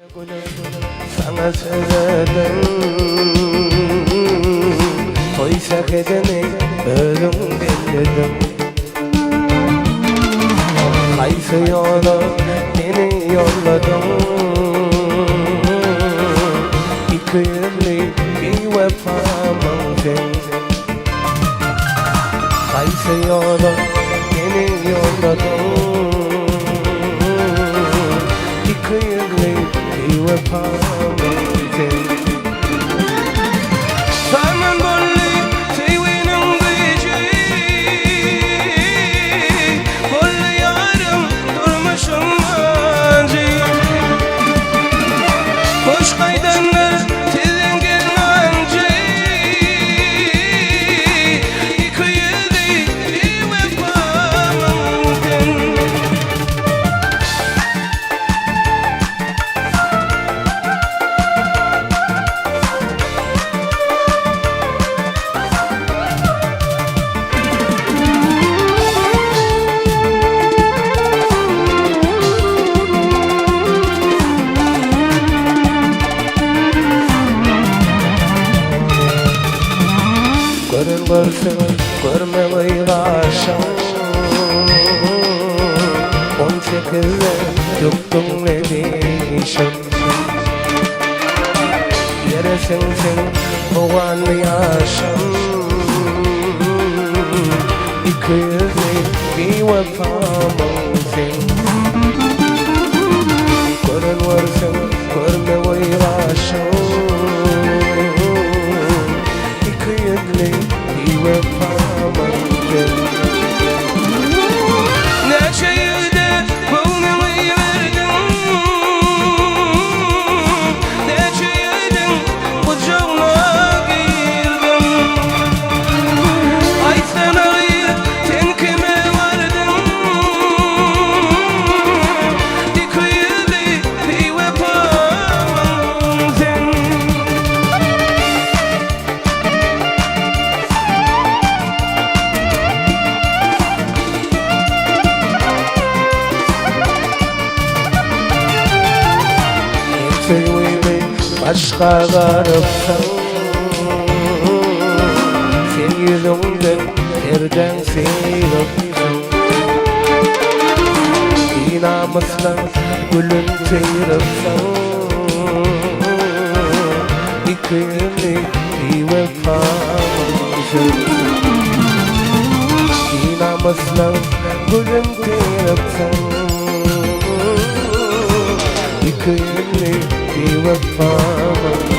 Saňa sözledim Toý sähedini özüň bellediň Haýsy ýola meni ýolladyň Ikiýüzli biwepamyň sen Haýsy ýola meni ýolladyň Ikiýüzli biwepamyň sen Saňa boldy söýginiň güýji Boldy ýarym durmuşym ajy Hoş gaýdanlar tizden gelmänji Ikiýüzli biwepamyň sen. Gören görsün, görmegeý gaşyň. On sekizde dökdüň ne dişim. Ýere siňseň howanly ýaşym. Ikiýüzli biwepamyň sen. Gören görsün, görmegeý gaşyň. Ikiýüzli biwepamyň sen. Näçe ýigide göwnüňi berdiň, Näçe ýigidiň gujagyna girdiň. Aýtsana gyz, sen kime bardyň, Ikiýüzli biwepamyň sen. Söýgimi başga garypsyň Sen ýüzüňden perdäň syrypsyň Binamyslaň gülün syrypsyň Ikiýüzli biwepamyň Binamyslaň gülün teripsiň Ikiýüzli biwepamyň.